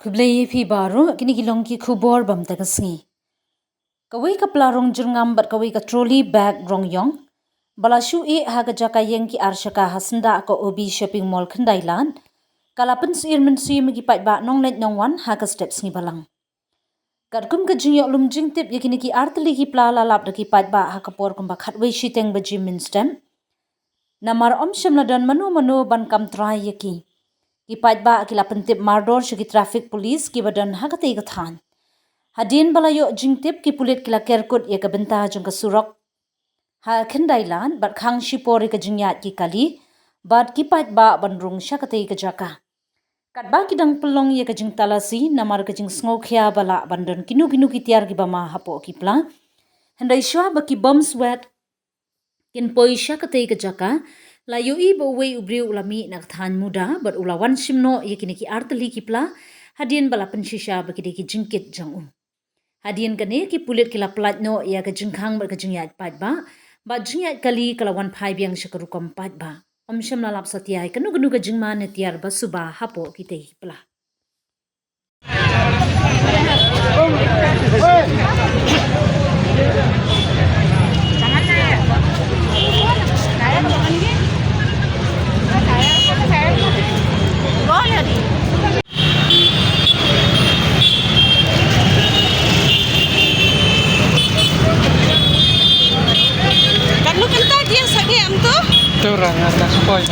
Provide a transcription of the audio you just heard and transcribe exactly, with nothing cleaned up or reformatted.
Khublei ïa phi baroh, kine ki long ki khubor bam ta ka sngi. Kawei ka pla rong jyrngam bad kawei ka trolley bag rong ïong ba la shu ïeh ha ka jaka ïeng ki ar shaka ha syndah ka O B Shopping Mall Khyndai Lad, ka la pynsuir mynsiem ïa ki paidbah nongleit nongwan ha ka step sngi balang. Katkum ka jingïoh lum jingtip ïa kine ki artylli ki pla la lap da ki paidbah ha ka por kumba khatwei shiteng baje mynstep. Namar ym shym la don mano mano ban kam trai ïa ki. Ki paidbah ki la pyntip mardor sha ki traffic police kiba don ha katei ka thaiñ. Hadien ba la ïoh jingtip, ki pulit ki la ker kut ïa ka bynta jong ka surok ha Khyndai Lad bad khang shipor ïa ka jingïaid ki kali bad ki paidbah ban rung sha katei ka jaka. Katba ki dang pynlong ïa ka jingtalasi namar ka jingsngewkhia ba lah ban don kino kino ki tiar kiba ma hapoh ki pla, hynrei shuwa ba ki bom swet kin poi sha katei ka jaka, la ïohi ba uwei u briew u la mih na ka thaiñ Muda bad u la wan shim noh ïa kine ki artylli ki pla, hadien ba la pynshisha ba ki dei ki jingkit jong u. Hadien kane, ki pulit ki la pyllait noh ïa ka jingkhang bad ka jingïaid paidbah, bad jingïaid kali ka la wan phai biang sha ka rukom paidbah. Ym shym la lap satia ïa kano kano ka jingma ne tiar ba suba hapoh kitei ki pla. Kan lu kentai dia sakit am tu? Tu orang atas poi.